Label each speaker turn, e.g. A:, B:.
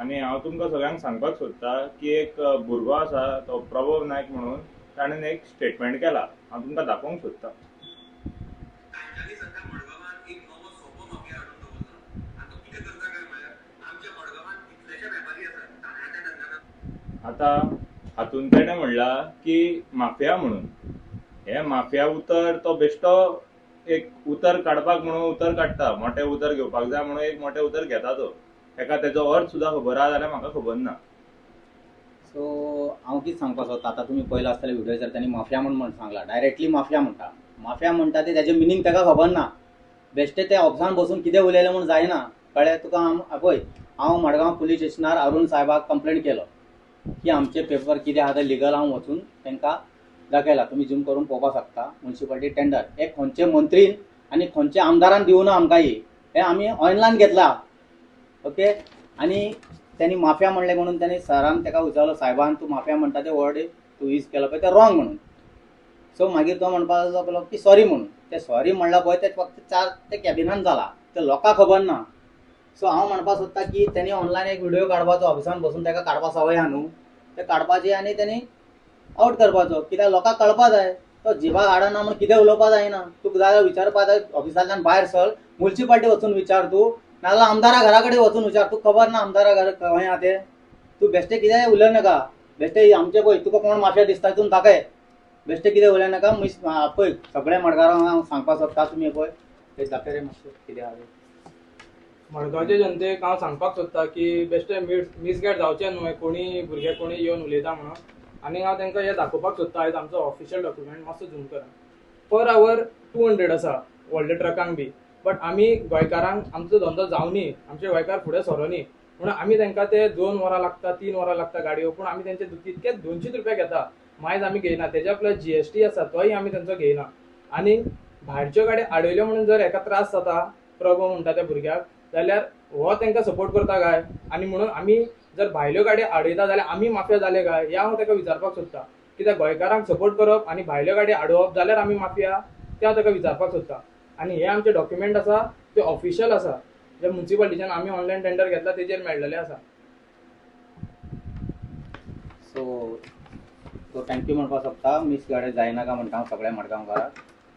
A: आनी हांव तुमकां सगळ्यांक सांगपाक सोदता की एक भुरगो आसा तो प्रभव नायक म्हणून, ताणें एक स्टेटमेंट केला, हांव तुमकां दाखोवंक सोदता. आतां हातून तेणें म्हणलां की माफिया म्हणून, हें माफिया उतर तो बेश्टो एक उतर काडपाक म्हणून उतर काडटा, मोटें उतर घेवपाक जाय म्हणून एक मोटें उतर घेता तो, तेका तेजो अर्थ सुद्दां खबर आसा जाल्यार म्हाका खबर ना.
B: सो हांव कितें सांगपाक सोदता, आतां तुमी पयला आसतले व्हिडियो जर तांणी माफिया म्हूण सांगला, डायरेक्टली माफिया म्हणटा, माफिया म्हणटा ते तेजें मिनींग ताका खबर ना. बेश्टे ते ऑफिसान बसून कितें उलयलें म्हूण जायना, कळ्ळें तुका? पळय हांव मडगांव पुलीस स्टेशनार अरुण साहेबाक कंप्लेंट केलो की आमचे पेपर कितें आहा ते लिगल, हांव वचून तांकां दाखयला, तुमी झूम करून पळोवपाक शकता. म्युनिसिपालिटी टेंडर हे खंयचे मंत्रीन आनी खंयच्या आमदारान दिवना आमकां, ही हे आमी ऑनलायन घेतला, ओके. आनी त्यांनी माफिया म्हणलें म्हणून त्यांनी सरान ताका विचारलो, साहेबान तूं माफिया म्हणटा ते वर्ड तूं यूज केलो पळय ते रॉंग म्हणून. सो मागीर तो म्हणपाक लागलो की सॉरी म्हणून, ते सॉरी म्हणलां पळय ते फक्त चार ते कॅबिनान जाला, ते लोकांक खबर ना. सो हांव म्हणपाक सोदता की त्यांनी ऑनलायन एक व्हिडिओ काडपाचो, ऑफिसान बसून ताका काडपा संवय आहा न्हू, ते काडपाचे आनी त्यांनी आवट करपाचो, कित्याक लोकांक कळपा जाय. तो जिवाक हाडना म्हूण कितें उलोवपा जायना, तुका जाय विचारपा जाय ऑफिसांतल्यान भायर सर, म्युनिसिपालिटी वचून विचार तूं, नाजाल्यार आमदारा घरा कडेन वचून विचार, तुका खबर ना आमदारा घर खंय आहा तें. तूं बेश्टें कितेंय उलय नाका, बेश्टें आमचें पळय तुका कोण माफिया दिसता तितून दाखय, बेश्टें कितें उलय नाका. पळय सगळे मडगांवांक हांव सांगपाक सोदता, तुमी पळय ते दाखय रे मातशें कितें आहा तें.
C: मडगांवचे जनतेक हांव सांगपाक सोदता की बेश्टें मिसगायड जावचें न्हय, कोणी भुरगे कोणी येवन उलयता म्हणून. आनी हांव तांकां हें दाखोवपाक सोदता, आयज आमचो ऑफिशियल डॉक्युमेंट मातसो झूम करा. पर आवर 200 आसा व्हडल्या ट्रकांक बी, बट आमी गोंयकारांक आमचो धंदो जावनी, आमचे गोंयकार फुडें सरोनी म्हणून आमी तांकां ते 2 वरां लागता, 3 वरां लागता गाडयो, पूण आमी तेंचे तितकेच 200 रुपया घेता, मायज आमी घेयना. तेज्या प्लस GST आसा तोय आमी तेंचो घेयना. आनी भायरच्यो गाडयो आडयल्यो म्हणून जर हेका त्रास जाता प्रभो म्हणटा त्या भुरग्याक, जाल्यार हो तांकां सपोर्ट करता काय? आनी म्हणून आमी जर भायल्यो गाडयो आडयता जाल्यार आमी माफिया जाले काय, हें हांव ताका विचारपाक सोदता. कित्याक गोंयकारांक सपोर्ट करप आनी भायल्यो गाडयो आडोवप जाल्यार आमी माफिया, तें हांव ताका विचारपाक सोदता. आनी हे आमचे डॉक्युमेंट आसा ते ऑफिशियल आसा, जे म्युनिसिपालिटीच्यान आमी ऑनलायन टेंडर घेतला तेजेर मेळलेले आसा.
B: सो तो thank you म्हणपाक सोदता, मिस गाडी जायनाका म्हणटा हांव सगळ्या मडगांवकाराक.